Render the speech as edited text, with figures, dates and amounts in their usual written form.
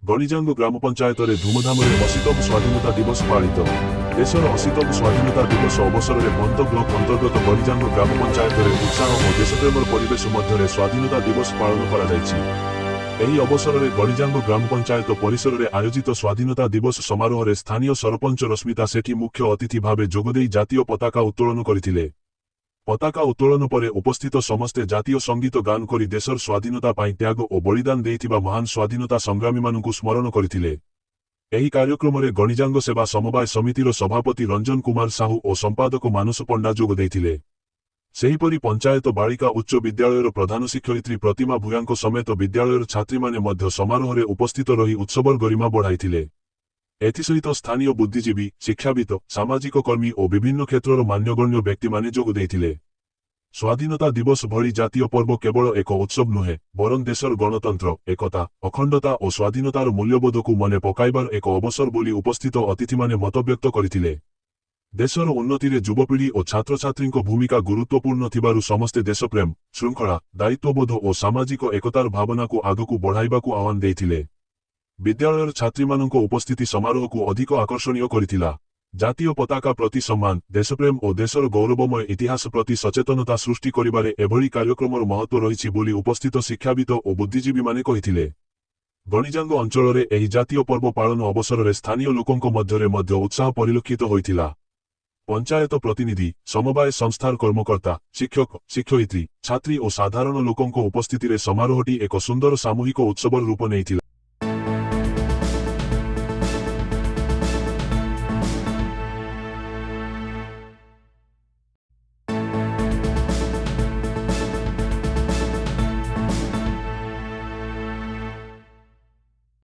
ଗଣିଜାଙ୍ଗ ଗ୍ରାମ ପଞ୍ଚାୟତରେ ଧୁମଧାମରେ 80ତମ ସ୍ୱାଧୀନତା ଦିବସ ପାଳିତ। ଦେଶର 80ତମ ସ୍ୱାଧୀନତା ଦିବସ ଅବସରରେ ବନ୍ତ ବ୍ଲକ ଅନ୍ତର୍ଗତ ଗଣିଜାଙ୍ଗ ଗ୍ରାମ ପଞ୍ଚାୟତରେ ଉତ୍ସାହ ଓ ଦେଶପ୍ରେମର ପରିବେଶ ମଧ୍ୟରେ ସ୍ୱାଧୀନତା ଦିବସ ପାଳନ କରାଯାଇଛି। ଏହି ଅବସରରେ ଗଣିଜାଙ୍ଗ ଗ୍ରାମ ପଞ୍ଚାୟତ ପରିସରରେ ଆୟୋଜିତ ସ୍ୱାଧୀନତା ଦିବସ ସମାରୋହରେ ସ୍ଥାନୀୟ ସରପଞ୍ଚ ରଶ୍ମିତା ସେଠୀ ମୁଖ୍ୟ ଅତିଥି ଭାବେ ଯୋଗଦେଇ ଜାତୀୟ ପତାକା ଉତ୍ତୋଳନ କରିଥିଲେ। ପତାକା ଉତ୍ତୋଳନ ପରେ ଉପସ୍ଥିତ ସମସ୍ତେ ଜାତୀୟ ସଙ୍ଗୀତ ଗାନ କରି ଦେଶର ସ୍ୱାଧୀନତା ପାଇଁ ତ୍ୟାଗ ଓ ବଳିଦାନ ଦେଇଥିବା ମହାନ ସ୍ୱାଧୀନତା ସଂଗ୍ରାମୀମାନଙ୍କୁ ସ୍ମରଣ କରିଥିଲେ। ଏହି କାର୍ଯ୍ୟକ୍ରମରେ ଗଣିଜାଙ୍ଗ ସେବା ସମବାୟ ସମିତିର ସଭାପତି ରଞ୍ଜନ କୁମାର ସାହୁ ଓ ସମ୍ପାଦକ ମାନସ ପଣ୍ଡା ଯୋଗ ଦେଇଥିଲେ। ସେହିପରି ପଞ୍ଚାୟତ ବାଳିକା ଉଚ୍ଚ ବିଦ୍ୟାଳୟର ପ୍ରଧାନ ଶିକ୍ଷୟିତ୍ରୀ ପ୍ରତିମା ଭୂୟାଁଙ୍କ ସମେତ ବିଦ୍ୟାଳୟର ଛାତ୍ରୀମାନେ ମଧ୍ୟ ସମାରୋହରେ ଉପସ୍ଥିତ ରହି ଉତ୍ସବର ଗରିମା ବଢ଼ାଇଥିଲେ। ଏଥିସହିତ ସ୍ଥାନୀୟ ବୁଦ୍ଧିଜୀବୀ, ଶିକ୍ଷାବିତ, ସାମାଜିକ କର୍ମୀ ଓ ବିଭିନ୍ନ କ୍ଷେତ୍ରର ମାନ୍ୟଗଣ୍ୟ ବ୍ୟକ୍ତିମାନେ ଯୋଗ ଦେଇଥିଲେ। ସ୍ୱାଧୀନତା ଦିବସ ଭଳି ଜାତୀୟ ପର୍ବ କେବଳ ଏକ ଉତ୍ସବ ନୁହେଁ, ବରଂ ଦେଶର ଗଣତନ୍ତ୍ର, ଏକତା, ଅଖଣ୍ଡତା ଓ ସ୍ୱାଧୀନତାର ମୂଲ୍ୟବୋଧକୁ ମନେ ପକାଇବାର ଏକ ଅବସର ବୋଲି ଉପସ୍ଥିତ ଅତିଥିମାନେ ମତବ୍ୟକ୍ତ କରିଥିଲେ। ଦେଶର ଉନ୍ନତିରେ ଯୁବପିଢ଼ି ଓ ଛାତ୍ରଛାତ୍ରୀଙ୍କ ଭୂମିକା ଗୁରୁତ୍ୱପୂର୍ଣ୍ଣ ଥିବାରୁ ସମସ୍ତେ ଦେଶପ୍ରେମ, ଶୃଙ୍ଖଳା, ଦାୟିତ୍ୱବୋଧ ଓ ସାମାଜିକ ଏକତାର ଭାବନାକୁ ଆଗକୁ ବଢ଼ାଇବାକୁ ଆହ୍ୱାନ ଦେଇଥିଲେ। ବିଦ୍ୟାଳୟର ଛାତ୍ରୀମାନଙ୍କ ଉପସ୍ଥିତି ସମାରୋହକୁ ଅଧିକ ଆକର୍ଷଣୀୟ କରିଥିଲା। ଜାତୀୟ ପତାକା ପ୍ରତି ସମ୍ମାନ, ଦେଶପ୍ରେମ ଓ ଦେଶର ଗୌରବମୟ ଇତିହାସ ପ୍ରତି ସଚେତନତା ସୃଷ୍ଟି କରିବାରେ ଏଭଳି କାର୍ଯ୍ୟକ୍ରମର ମହତ୍ତ୍ୱ ରହିଛି ବୋଲି ଉପସ୍ଥିତ ଶିକ୍ଷାବିତ ଓ ବୁଦ୍ଧିଜୀବୀମାନେ କହିଥିଲେ। ଗଣିଜାଙ୍ଗ ଅଞ୍ଚଳରେ ଏହି ଜାତୀୟ ପର୍ବ ପାଳନ ଅବସରରେ ସ୍ଥାନୀୟ ଲୋକଙ୍କ ମଧ୍ୟରେ ମଧ୍ୟ ଉତ୍ସାହ ପରିଲକ୍ଷିତ ହୋଇଥିଲା। ପଞ୍ଚାୟତ ପ୍ରତିନିଧି, ସମବାୟ ସଂସ୍ଥାର କର୍ମକର୍ତ୍ତା, ଶିକ୍ଷକ, ଶିକ୍ଷୟିତ୍ରୀ, ଛାତ୍ରୀ ଓ ସାଧାରଣ ଲୋକଙ୍କ ଉପସ୍ଥିତିରେ ସମାରୋହଟି ଏକ ସୁନ୍ଦର ସାମୂହିକ ଉତ୍ସବର ରୂପ ନେଇଥିଲା।